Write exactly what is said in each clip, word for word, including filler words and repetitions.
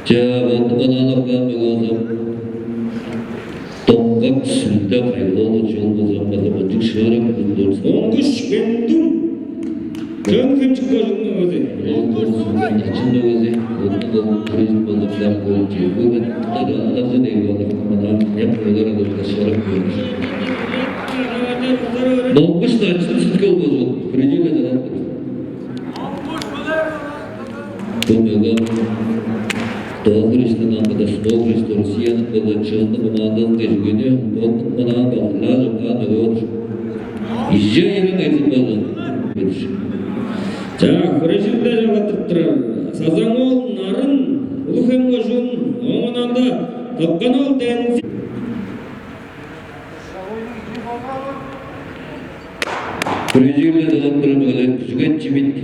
Чаа, болду, канаалап каан бе, болду. Доңгак сүлде кайгылы чон болза, база мындыг шыырак кылдыр. Оңгуш Бендун. Чөөн-Хемчик кожууннуң өзү. Ол болза, ачын да өзү. Ону болуп, туризм болуп, лам болуп, чөөн. Бүгүн ада, адажы дег болуп, мына, яп, олар да шыырак болуп. Доңгуш да ачын сүткел болуп, президент алып тур. Бо мөге Доңгур иштин аңгыда Спорт Россияның болуп чыылды команданың кежигүнү, бодунуң мынаа баглаа чоккаан мөге болур. Ижи айырын эзин болган. Чаа, хүрежирде чалаттырып турар. Сазаң-оол Нарын, Улуг-Хем кожуун, оон ында Токкан-оол Ден. Хүрежирде чалаттырып турар мөгелер Күжүген Чимит,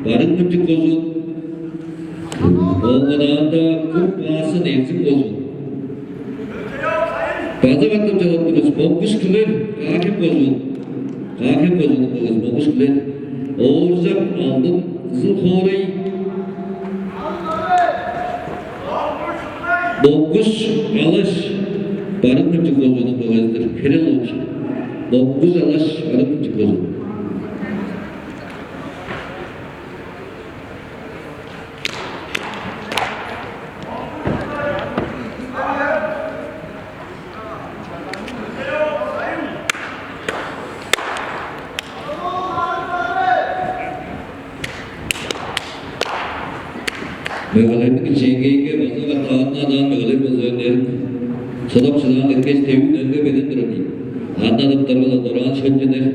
Барыын-Хемчик кожуун, оон ында Куп Баасың, Эрзин кожуун. База катап чалаттырып турар Моңгуш Күлер, Каа-Хем кожуун. Каа-Хем кожууннуң мөгези Моңгуш Күлер. Ооржак Алдын, Кызыл хоорай. Моңгуш Алаш, Барыын-Хемчик кожууннуң мөгези-дир, Херел Оочу. Моңгуш Алаш, Барыын-Хемчик кожуун. Мөгелерниң кичээнгейинге база катааннаан мөгелер болза, өндерин содап шыдаан эргеш, девиин өңге беден турар дейн. Анда адаптарга-ла дораан шөнченер.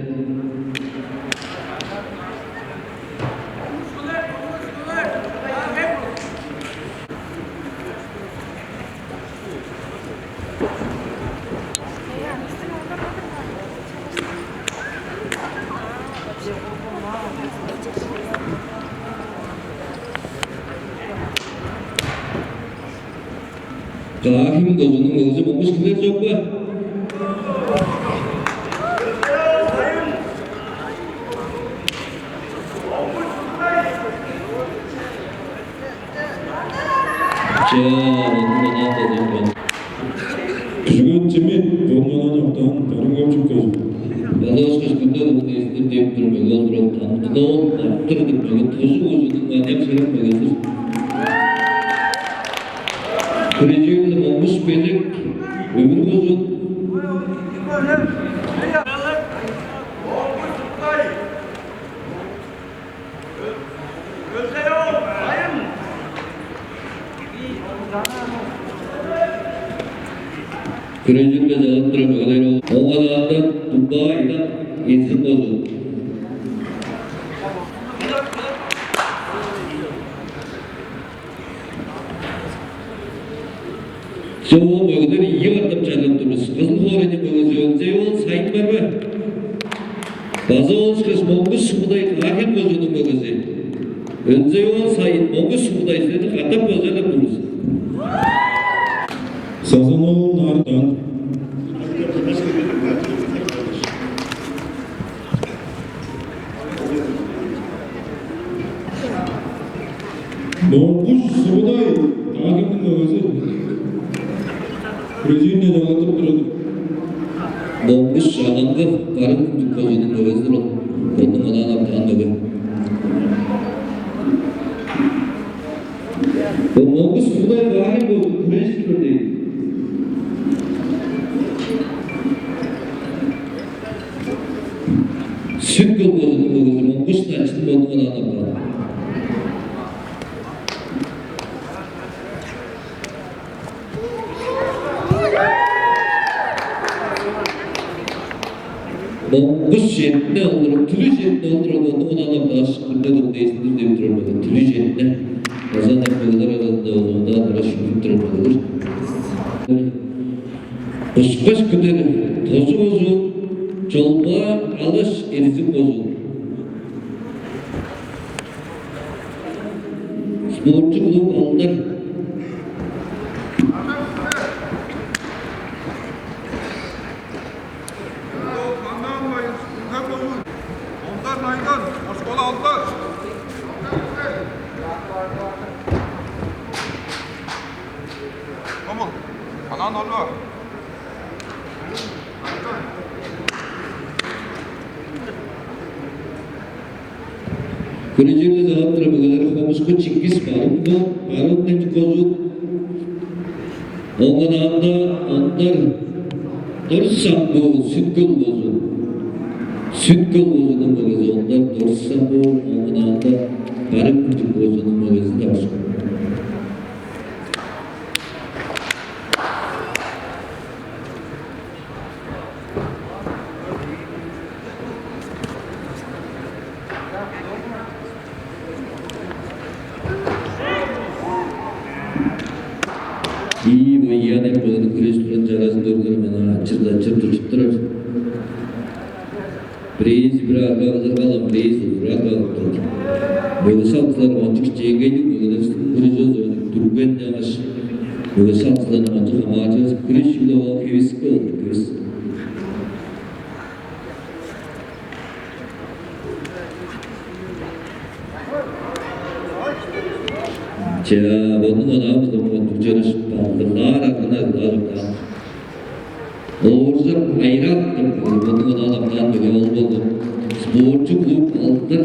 Каа-Хем кожууннуң мөгези Моңгуш Күлер чок бе? Чаа, ону мынаа кылдырган. Күжүген Чимит, ону мынаа октаан, Барыын-Хемчик кожуун. База ышкаш күнде ону эзидип деп тур мөге ол-дур ол, Таңдык-оол Бартыр деп мөге, Тожу кожууннуң аныяк шерек мөгези-дир. Хүрежирде Моңгуш Белек, Өвүр кожуун. Хүрежирде чалаттырып турар мөгелер ол. Оңгадаанда Думбаа Айдак, Эрзин кожуун. Чоо, мөгелер ийи катап чарлап тур бис. Кызыл хоорайның мөгези Өнзей-оол Сайын бар бе? База ол ышкаш Моңгуш Субудай, Каа-Хем кожууннуң мөгези. Өнзей-оол Сайын, Моңгуш Субудай, силерни катап база чарлап тур бис. Сазаң-оол Нардан. Моңгуш Субудай, Каа-Хемниң мөгези. Президент алып турар. Моңгуш Шагангы, Барыын-Хемчик кожууннуң мөгези-дир ол. Бодунуң анаан аптаан мөге. Бо Моңгуш Субудай Каа-Хем кожуун, хүрежип тур дейн. Сүт-Хөл кожууннуң мөгези Моңгуш Начын, бодунуң анаан аптаан. Моңгуш Четтин-оол, Түлү Четтин-оол, бодунуң анаан аптаан, күнде дыңдайсыңдыр деп турар мөге. Түлү Четтин. База ындыг мөгелер аразында ону-даа ара шүглүп турар мөгелер. Кушкаш күдер Тожу кожуун, Чолбаа Алаш Эрзин кожуун. Спортчу клуб Алдар. Ондар Найдан, Орскола Алдар. Камыл, Канаан Ольга. Хүрежирлер чалап турар мөгелер: Хомушку Чингис, Барыын-Хем, Барыын-Хемчик кожуун. Оон аанда Ондар Доржу Самбуу, Сүт-Хөл кожуун. Сүт-Хөл кожууннуң мөгези Ондар Доржу Самбуу, оон аанда Барыын-Хемчик кожууннуң мөгези Доржу. Ийи бо ийи аныяк бодунуң хүреш турган чаразын көргере, мына ачыр-дачыр тужуп турар. Бирээзи бир арга кылдыр калган, бирээзи узур арга кылып калды. Мөге салыкчылар кончуг кичээнгейлиг, мөгелеривистиң хүрежи болза кончуг дүрген, чаңгыс мөге салыкчыларны кончуг хамааржывыс, хүреш чүгле ол хевиске болду, хевис. Чаа, бодунуң онаамызын кончуг чараш балдырлаар арганы ыглаар ыглаан. Ооржак Айрат деп бодунуң онаан аптаан мөге ол болган. Спортчу клуб Алдар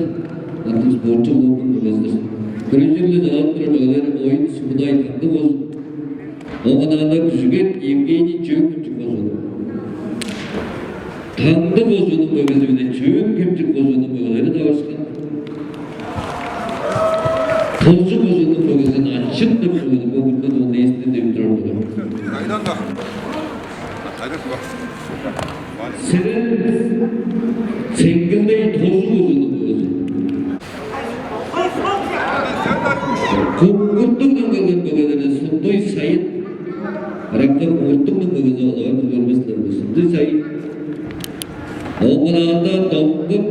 аттыг спортчу клубунуң мөгези-дир. Хүрежирлер чалап турар мөгелер: Оюн Субудай, Таңды кожуун. Оон аанда Күжүгет Евгений, Чөөн-Хемчик кожуун. Таңды кожууннуң мөгези-биле Чөөн-Хемчик кожууннуң мөгелери таварышкан. Тожу кожууннуң мөгезин Ачын деп мөгези бөгүнде дон эстин деп турар болган. Кайдан да? Кайдан да? Серен Сеңгилдей, Тожу кожууннуң мөгези. Куңгуртугдан келген мөгелери Сундуй Сайын. Ырактан Куңгуртугнуң мөгези олар көрбестер. Сундуй Сайын. Оңунаанда Домгут.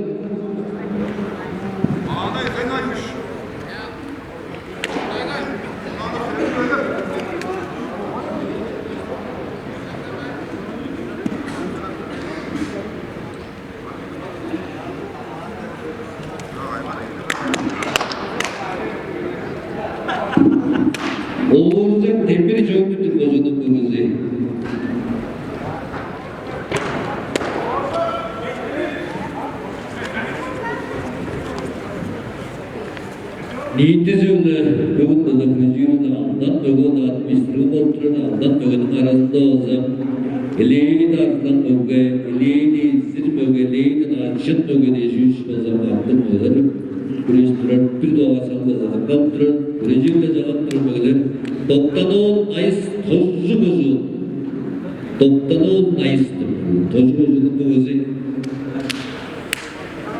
Ооржак Демир, Чөөн-Хемчик кожууннуң мөгези. Ниитизи-биле бөгүн мында хүрежири-биле алдан мөге онаанын бистирген болуп турар. Алдан мөгениң аразында болза Элээди Арзылаң мөге, Элээди Изир мөге, Элээди Начын мөге дээш үш база мактыг мөгелер хүрежип турар. Бир дугаар салгазы калып турар. Хүрежири-биле чалап турар мөгелер: Доктаноол Найыс, Тожу кожуун. Доктаноол Найыс деп, Тожу кожууннуң мөгези.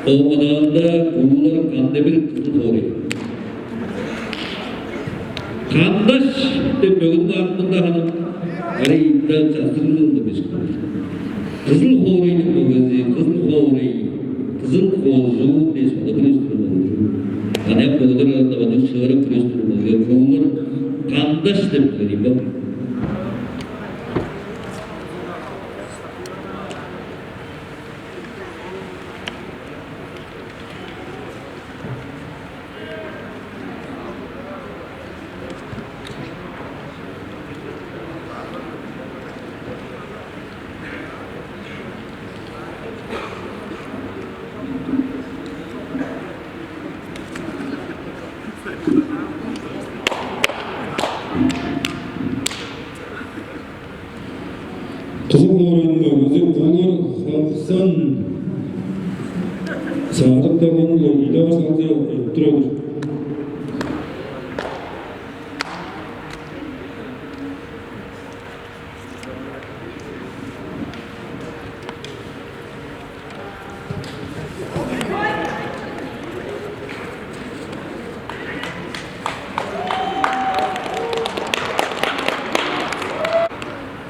Оңунаанда Куулар Кандемир, Кызыл хоорай. Кандаш деп мөгениң акымында ханып, арай ында часкырылды бис. Кызыл хоорайның мөгези, Кызыл хоорай, Кызыл кожуун дээш, мында хүреш турар мөгези. Аныяк мөгелер аразында мындыг шыырак хүреш турар мөге Куулар Кандаш деп мөгени бо. Кызыл хоорайның мөгези Куулар Хапсан, Сарыг Тагын-биле Илар Салчы туруп турар.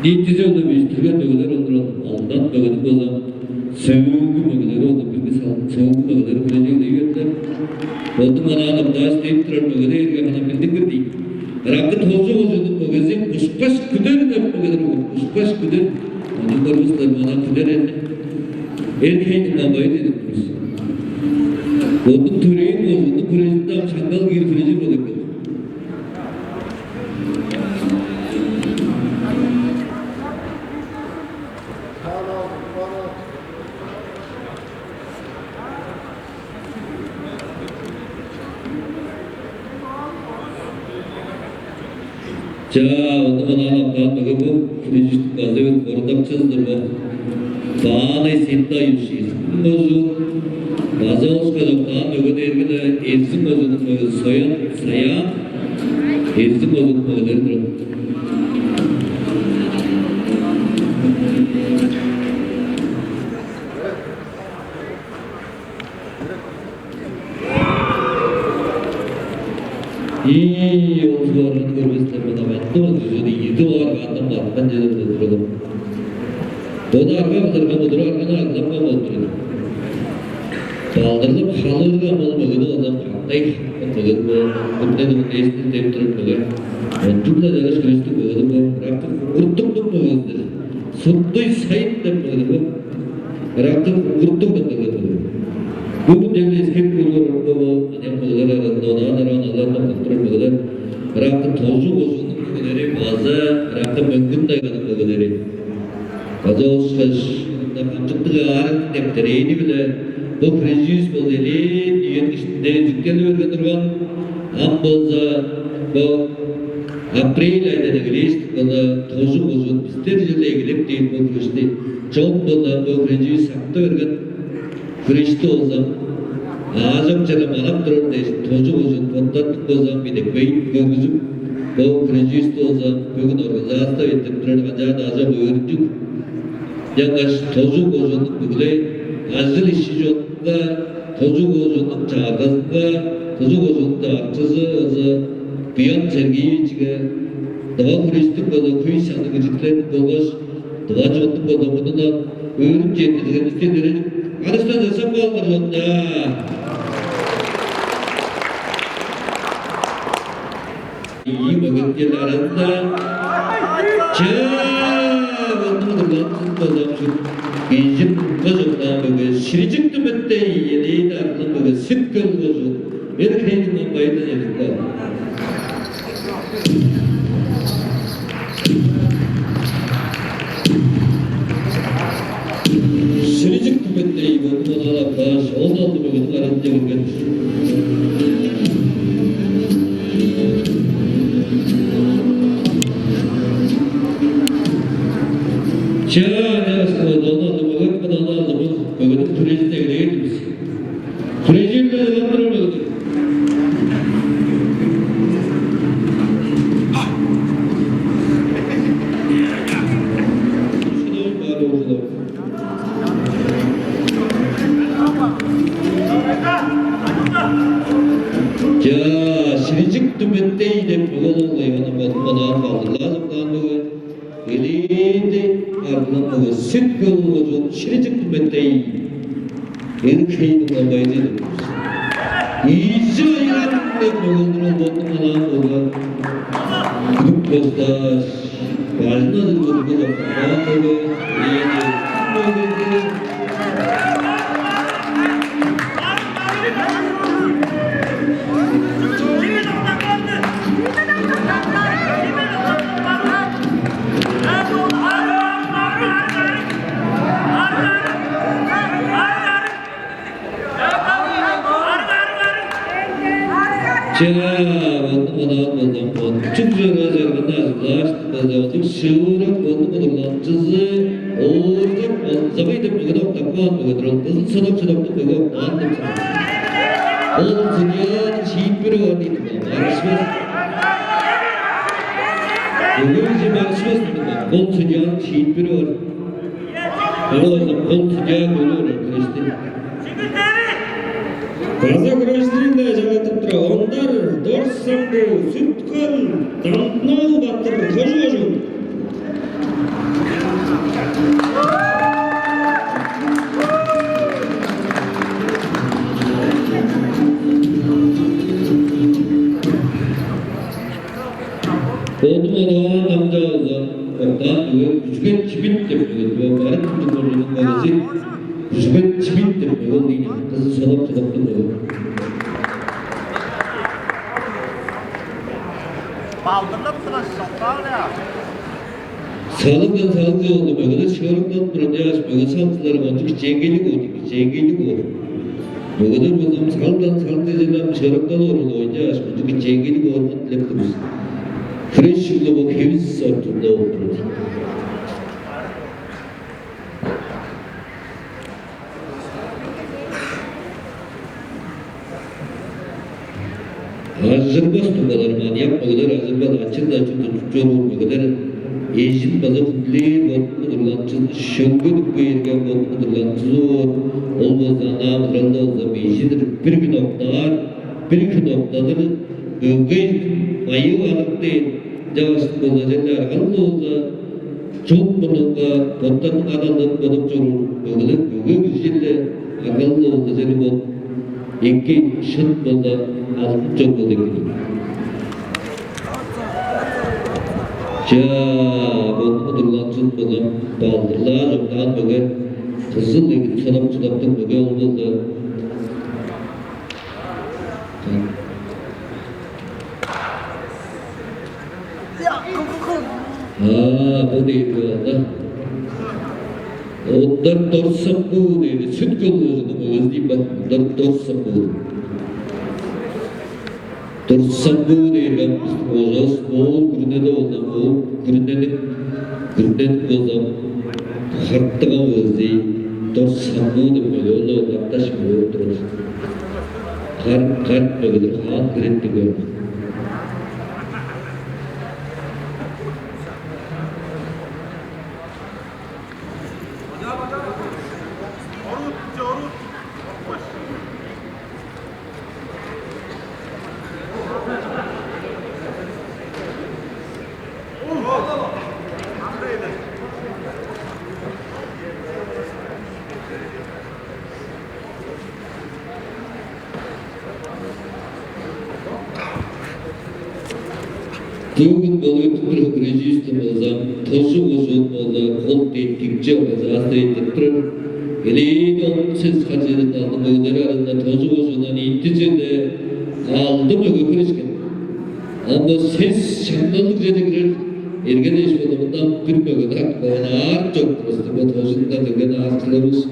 Ийи чүзү ол бижиттирген мөгелер олурар, алдан мөгениң болза сөөлгү мөгелери, ол бирги салган сөөлгү мөгелери хүрежип эгелей бергеннер. Ону мынаа кымдааш деп турар мөгеде эрге хана билдингир дейт. Ыракы Тожу кожууннуң мөгези Кушкаш Күдер деп мөгелер болган. Кушкаш Күдер. Ону көрбүс силер, мынаа Күдер эрне. Эр хейниң бамбайы дедип турус. Ону төрээн кожууннуң хүрежинде ам шаңнал киир хүрежир болуп келди. Чаа, ону мынаа аптаан мөге бо, Христиан база бир корудакчызы-дыр бо. Баанай Сентай Эрзин кожуун, база ол ышкаш октаан мөге дээрге-ле Эрзин кожууннуң мөгези Соян, Саян, Эрзин кожууннуң мөгелери-дир ол. Ийи, ол чугааларын көрбестен, мына бадты ол чүзүнү ийди баар каъттан бадыткан чедир деп туралым. Боду арга кылырга, мудур арганы арзапкан болуп турар. Балдырлып халыырга, ол мөгени одан кандай мөгени бо, күнден күн дээстин деп турар мөге. Ончук-ла чараш күрүстүг мөгени бо, ырактыг курттуг мөгезидир. Сундуй сайын деп мөгени бо. Ырактыг курттуг мөгени бо. Бүгүн деле эскерип көрүңер, орунга бо, анян кылгыр арында онаан араан алардан кылдырар мөгелер. Ырактыг Тожу кожууннуң мөгелери база ырактыг Мөңгүн-Тайганың мөгелери. База ол ышкаш ында камчыктыг аарын нептерээни-биле бо хүреживис болза элээн үениң иштинде үзүктели берген турган. Ам болза бо апрель айдан эгелээштиң болза Тожу кожуун бистер черле эгелеп дээн бо хүрешти. Чон болза бо хүреживис сакта берген. Хүрешти болза аажок черле манап турар дээш, Тожу кожуун боттарының болза медепкейин көргүзүп, бо хүреживисти болза бөгүн организастап эрттирип турар, канчаар-даа аажок өөрүнчүг. Ынчангаш Тожу кожууннуң бүгү-ле ажыл-ишчи чонунга, Тожу кожууннуң чагыргазынга, Тожу кожууннуң чагырыкчызы болза Буян Сергеевичиге, тыва хүрештиң болза хөй санныг кижизидилерин болгаш тыва чоннуң болза мурнундан өөрүп четтиргенивисти илередип, адыштан часкап каалыңар, чонум-даа. Ийи мөгеттер аразында чаа, ону удурланзын болза, кижи мурнунга чораан мөге, Ширижик Түметтей, элээн арзылаң мөге, Сүт-Хөл кожуун, эр хейниң бамбайындан чедип каан. Ширижик Түметтей, ону онаалап кааш, он алды мөгениң аразынче кирген. Чаа, аныяк, он алды мөге, он алды мөге, мөгениң хүрежинде эгелээр-дир бис. Хүрежирге ыландырар болгай. Чаа, Ширижик Түметтей деп мөге болгай, ону бодум онаан балдырлаар чордаан мөге. Элээнде арзылаң мөге, Сүт-Хөл кожуун, Ширижик Түметтей. Эр хейниң бамбайы дедим. Ийи чайган деп мөгелдир ол, бодунуң анаан болган. Күдүк бостааш, бажын азыр көдүрге чоктаан мөге, элээнде мөгези. Чаа, ону онаан болза, кончуг чорга-чорганы ажыглааш, база улуг шыырак, ону удурланыкчызы Ооржак Онзагай деп мөгени октап каан мөге-дир ол. Кызыл содак-содактыг мөге октаан деп санаар. Ол судьяның шиитпири бар дидим, барышпас. Бүгүнче барышпас дидим. Ол судьяның шиитпири бар. Ол, ол судья көрүп орар, хүрешти. База хүрештерин-даа чалаттырып тура, Ондар Дорс Самбуу, Сүт-Хөл, Дандын-оол Батыр, Тожу кожуун. Ону онаан намчааза октаан мөге Күжүген Чимит деп мөге, бо Барыын Түмчүк кожууннуң мөгези Күжүген Чимит деп мөге ол ийин. Кызыл шолак чыдыптыг мөге. Балдырлап турар шоктаан я. Салыгдан салыг чогулду мөгелер шыырыгдан турар чааш, мөге салчылары кончуг кичээнгейлиг боор, кичээнгейлиг боор. Мөгелер болза салдан салчыжылам шыырыгдан орулуп ойнчааш, кончуг кичээнгейлиг боорун дилеп тур бис. Хрещик-ле бо хевис сортунда болуп турар. Ажырбас дугаларым, аныяк мөгелер, ажырбас, ачыр-дачыр тудуп чоруур мөгелер, эжин база хүндүлээр бодунуң удурланыкчызын шөлге дүкпей эрген бодунуң удурланыкчызы боор. Ол болза анаа муралда болза бижидир, бир хүн октаар, бир хүн октадыр, мөге байы барык дээн. Чаваштың болза черле аргалыг болза, чон мурнунга боттарының адалдарын бодап чоруур мөгелер, мөге кижи черле аргалыг болза черле бо эки шын болза алдын чон болу экен. Чаа, бодунуң удурланыкчызын болза балдырлаар чоктаан мөге, кызыл эгин салап чыдаптыг мөге ол болза. А, бо дээрге ада. Ондар дорсам бу дээри сүт кылыыжының өзү дийин бар. Ондар дорсам бу. Дорсам бу дээрге ожос моол күрүнеде болза, моол күрүнениң, күрүнениң болза хартыга өзү дорсам бу деп мөлөөлө капташ мөлөөп турар. Карт, карт мөгелер хаан херек деп көрдүм. Бөгүн болуп турар хөгреживистер болза, Тожу кожуун болза, ол деткикче база астайдып турар. Элээди он сес хажыырын алды мөгелер арызында Тожу кожуундан ийти чеде алды мөге херишкен. Ам бо сес шаңналдыг чеде кирер эргелээш болумундан бир мөге так боонаар чок просто бо Тожунда келген аарчыларывыс.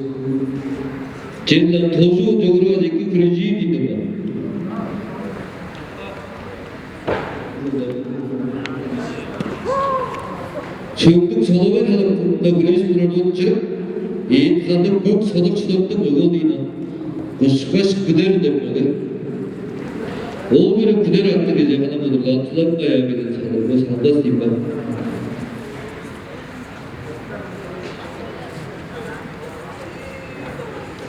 Черле Тожу чогуруга чеки хөрежии диндир бар. Чөңнүң соловай талакында хүреш турардан чыгып, ээн ханныг көк содак чыдыптың мөге ол ийин. Кушкаш күдер деп мөге. Ол бир күдер артты кеже хана будурлаанчыларын каяа берген салырга салбас дейм бар.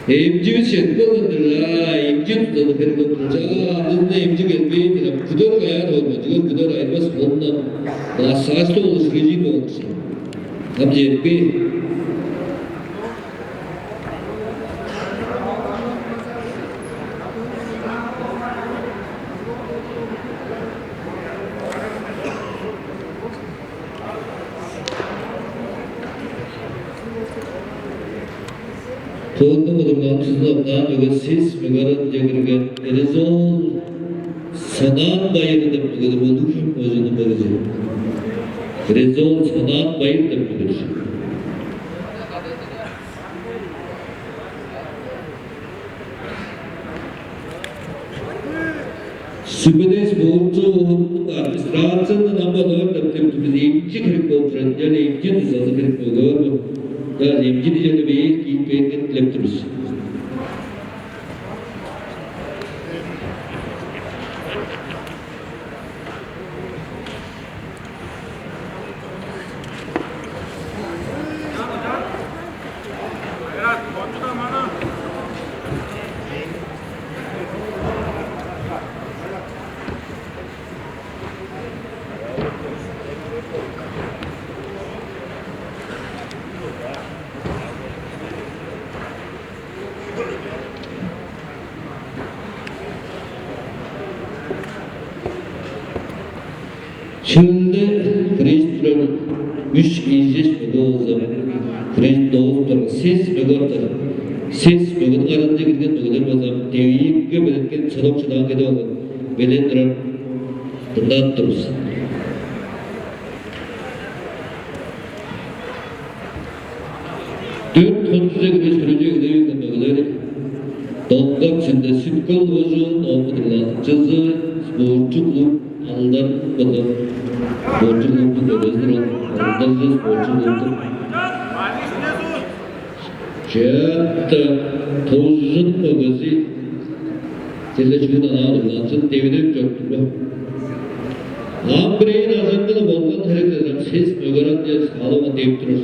Эмчивис чедип келген-дир, а, эмчи тудады херек болур. Чаа, амдыында эмчи келбейн-дир, ам күдер каяа тоорга, чүге күдер айырбас холундан массажты болуш режим болур. Ам чедип кээр. Тыынның удурланыкчызын октаан мөге сес мөге аразынче кирген Эрезол Санаан-Байыр деп мөгедир, ол Улуг-Хем кожууннуң мөгези. Эрезол Санаан-Байыр деп мөгедир. Сүбедес боорумчу ооннуң администрациязындан ам болоор деп, деп, бис эмчи херек болуп турар, ынчан эмчи дузазы херек болоор бо. Чаа, эмчини черле бээр киип бээрин дилеп тур бис. Шөлде Үш эжеш мөге болза, хүрежин доозуп турган сес мөге артар. Сес мөгениң аразынче кирген мөгелер болза, девиинге белеткен содак шыдаан кеде болган. Белен турар. Дыңнаан турувус. Дөрт хончуза киргеш, хүрежи эдевейн мөгелери Доңгак Сүнде, Сүт-Хөл кожуун, ооң удурланыкчызы, спортчу клуб Алдар болган. Спортчу клубтуң мөгези-дир ол. Алдарже спортчу клубтуң. Чыятта Тожун мөгези. Силер чүгүн анаа удурланыкчы девидеп чоруптур бе? Ам бирээни ажыктыла болган херек дезем, сес мөгерен дээш, алып деп турар.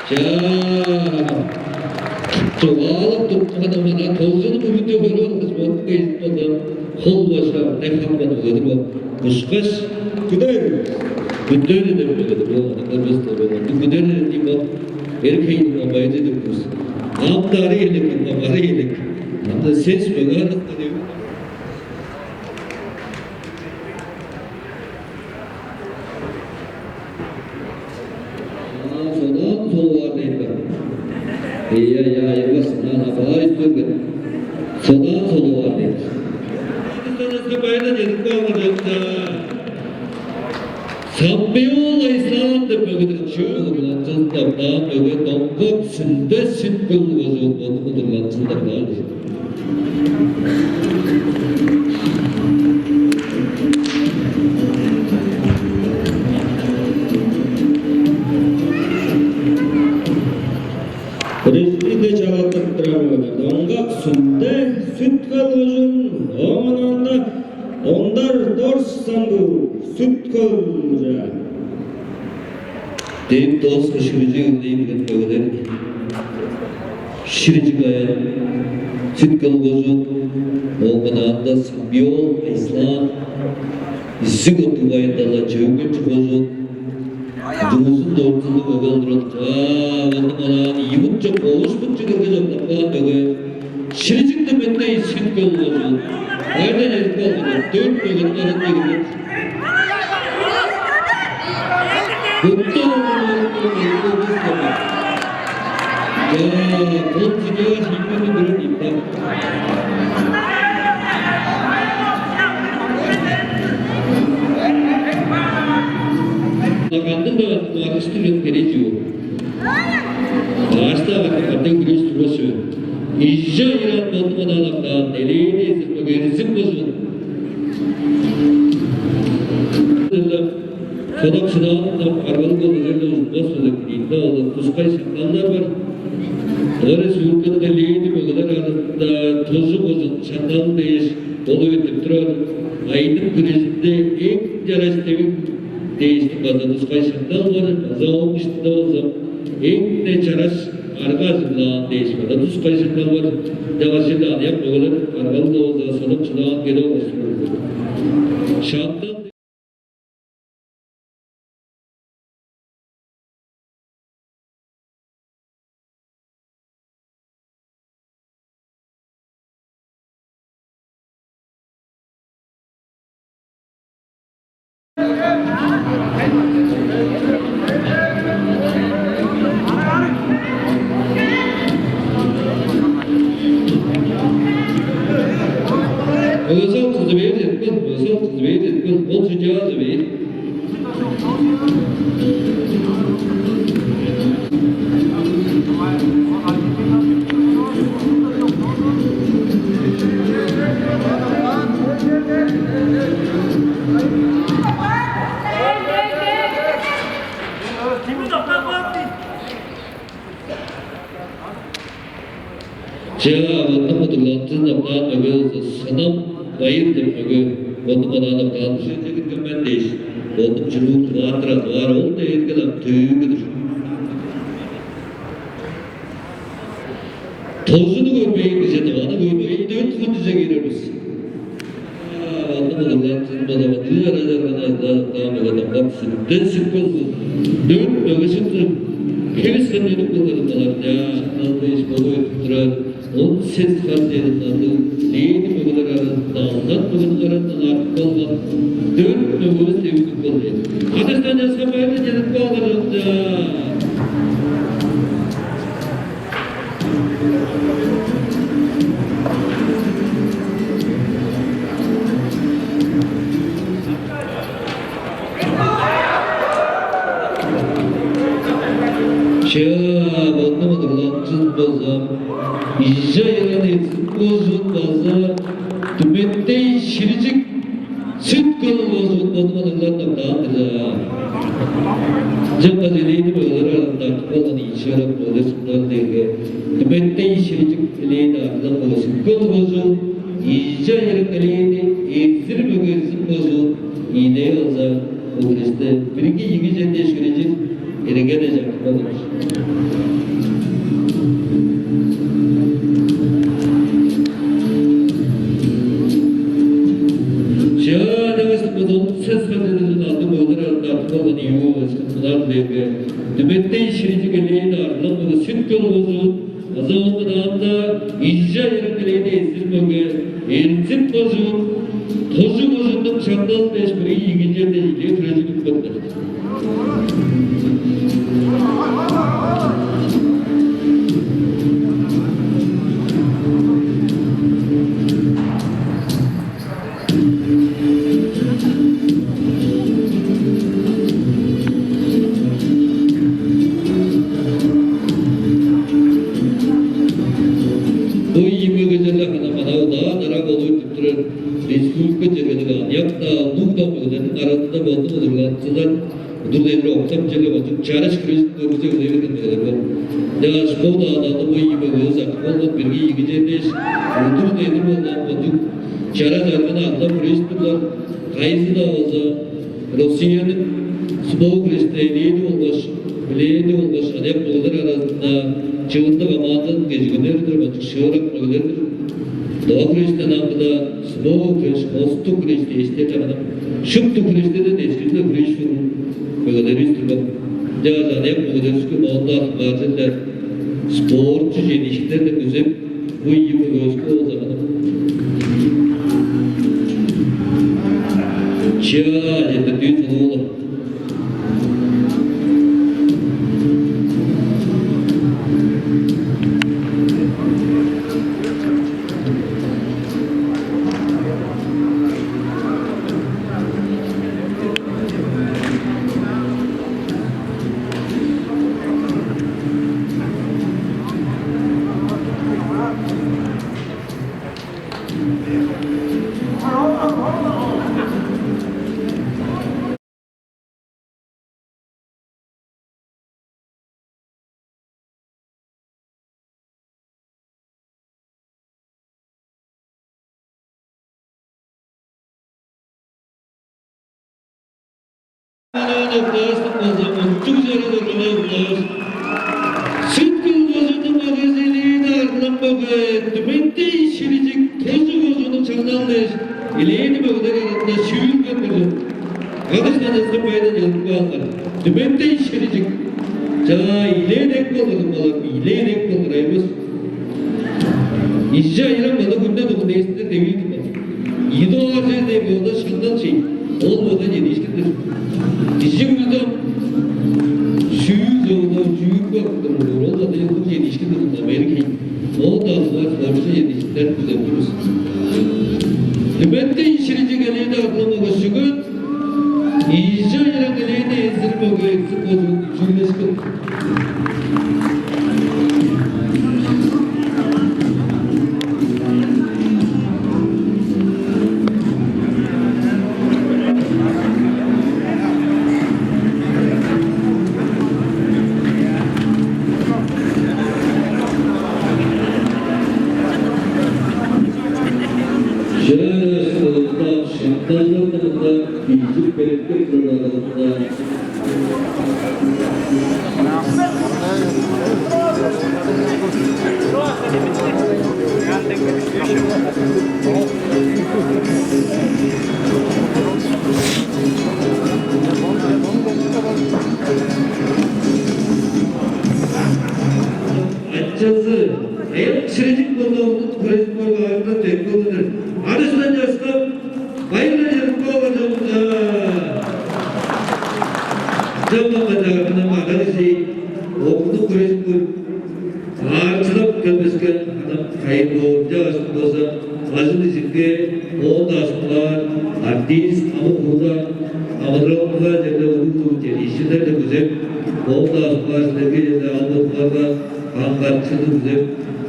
Чаа, чугаалап тутканда, мана толзуну бүгүнде көрүп алгаш, бодун кезип болза, хол баштап, не хапкан өгедир бол. Ышкаш күдер. Күдер деп өгедир бол. Ана көрбес деп бол. Күдер деп бол. Эрхейдиң абайды деп көрс. Ам дары элек, ам дары элек. Ам да сес мөге деп. Содан солугаар дейт бар. Ийе, ийе, айырбас. Ана баа үстүрген. Содан солугаар дейт. Байда жетип калган. Самбиол Айслан деп бөгүдүр чүл удурланчылдап даан мөге Доңгак Сүнде, Сүт-Хөл кожуун, бодун удурланчылдап даан. Бирээзинде чалаттырып турар болгай. Доңгак Сүнде, Сүт-Хөл кожуун, ооң ынаанда Ондар Дорс Самбуу, Сүт-Хөл кожуун. Дээп дооска, Ширижик Ылдый билген мөгелер. Ширижик Аян, Сүт-Хөл кожуун, ооң ынаанда Самбиол Айслан, Изиг Оттугбайында-ла Чөөн-Хемчик кожуун, Дузун Дорзуннуг мөге олурар. Чаа, ону-ла ийи бутче, ош бутче киргеш октапкан мөге. Ширижиктен мендей Сүт-Хөл кожуун. Айда чедип калган. Дөрт мөгениң аразынче кирген. Бутта Чаа, ол судья шиитпеден көрер ийик-даа. Кандыг-даа аргыштыг чон херээ чүве. Башта катап катап хүреш турбас чүве. Ижи айыран бодунуң анаалап каан, элээни эзиртпек эрзин болзун. Содак шыдаан аргалыг болза, черле ужунмас болза, кидиинде ол тускай шаңналдар бар. Олар республиканың элээн мөгелер аразында тожу кожуун шаңналы дээш болуп эртип турар. Айдың күрезинде эң чараш тевиң дээштиң база тускай шаңнал бар. База ооң иштинде болза, эң-не чараш арга ажыглаан дээш база тускай шаңнал бар. Чагаш черле аныяк мөгелер аргалыг болза, содак шыдаан кеде болуштур. Шаңнал Озал кызы бээр четкен, озал кызы бээр четкен, ол чынчаазы бээр. Чаа, аванның удурланыкчызын октаан мөге болза, Сынам Байыр деп мөге, бодум онаан октаан ужуунче кирген мен дээш, бодум чуруур дугаар-дыр, дугаар ол дээрге-ле ам төөгү-дүр. Тожуну көрбээн кижи Тываны көрбээн, дөрт хүн дизе киирер бис. Андыг удурланыкчызын бодавадыр арадарган айза-даа мөгеден коксун. Ден сүрт болзун. Дөрт мөгежиктир. Хевис ханнедип кылдырып алар. Чаа, шаңнал дээш болуп эртип турар. Ол Сес хар черин ады лени мөгелер аразында алдан мөгелер аразындан артып калган дөрт мөгевис девип болду. Кадыштан часкан байырны чедип калган чокча. Чаа, мындыг удурланчын болза, Ижи-Чаян Эрзин кожуун база Түметтей Ширижик Сүт-Хөл кожуун мындыг удурланып каан-дыр. Чаңгыс элээн мөгелер аразында артып калган ийи шыырак мөгелер чурттаан дээрге, Түметтей Ширижик элээн арзылаң мөге Сүт-Хөл кожуун, Ижи-Чаян элээн Эрзин мөге Эрзин кожуун, ийи-даа болза ол христе бирги-ийиги черде шүрежир эргеде чагып болур. Чаа, дегестиң база он сес хар черден алды мөгелер аразында артып калган ийи мөгевис кымнар дээрге, Түметтей Ширижик элээн арзылаң мөге Сүт-Хөл кожуун, база оон кадаанда Ижи-Чаян элээн Эрзин мөге Эрзин кожуун, Тожу кожууннуң шаңналын дээш бирги-ийиги черде илег хүрежип үнген-дир. Бо ийи мөгеже-ле хана-мана удаан ырак болур деп турар республика чергелиг аныяк-даа, улуг-даа мөгелерниң аразында болду удурланыкчылар. Удур дедир октап черле кончуг чараш хүрежин көргүзе үлевидин мөгелер бо. Ынчангаш бо удааннарны бо ийи мөгевис артып калган бирги-ийиги черде дээш, удур дедир болгаан кончуг чараш арганы аңгылап хүрежип турлар. Кайызы-даа болза Россияның субоу христе элээди болгаш, элээди болгаш аныяк мөгелер аразында чыынды командазын кежигүннери-дир, кончуг шыырак мөгелер-дир. Тыва христен аңгыда субоу хрес, хостуг хрес дээштер чагынып, шупту христерден эскизинде хүреш чоруур мөгелеривис турган. Ынчангаш аныяк мөгелеривиске моон-даа артынгаар черле спортчу чедиишкиннерден күзеп, бо ийи мөгевиске болза ханып. Чаа, четтирдивис улуу-ла. Сүт-Хөл кожууннуң мөгези элээн арзылаң мөге Түметтей Ширижик Тожу кожууннуң шаңналын дээш, элээди мөгелер аразында шүүлген-дир. Кадыштан часкан байырны чедип каалыңар. Түметтей Ширижик. Чаа, илег-дек болгай, балам, илег-дек болгай, айбыс. Ижи-Чаян база хүнде дугун дээштиндер девиир-дир. Ийи дугаар черде болза шаңнал чей. Ол база чедиишкин-дир. Кижи бүрүде шүүр чогда чүүрүп каапкан, ол база чедиишкин-дир, Америка. Ол-даа база спортчу чедиишкиннер күзеп турувус. Түметтей Ширижик элээди арзылаң мөге Сүт-Хөл, Ижи-Чаян элээди Эрзин мөге Эрзин кожуун чүүлдешкен. Чаа, шаңналдың мурнунда бижип белеткеп турар аразында ачазы Эл Ширижик болду. Күрезип көрүп, аарыгдан чедип келген-дир. Адыштан часкап, байырлар чедип каалыңар, чонум-даа. Чамдыкка чагырган ада-иези оглу күрезип көрүп, аарчылап келбеске, ам кайын боор. Ынчангаш болза, ажыл-ижинге оон-даа суглаар артист, амы-хууда, амыдыралынга черле улуг-улуг чедиишкиннерни күзеп, оон-даа суглаар силерге черле албадыларга каңгартышкынны күзеп,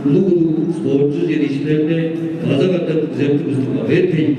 улуг-улуг спортчу чедиишкиннерни база катап күзеп тургустуңар. Эртейн.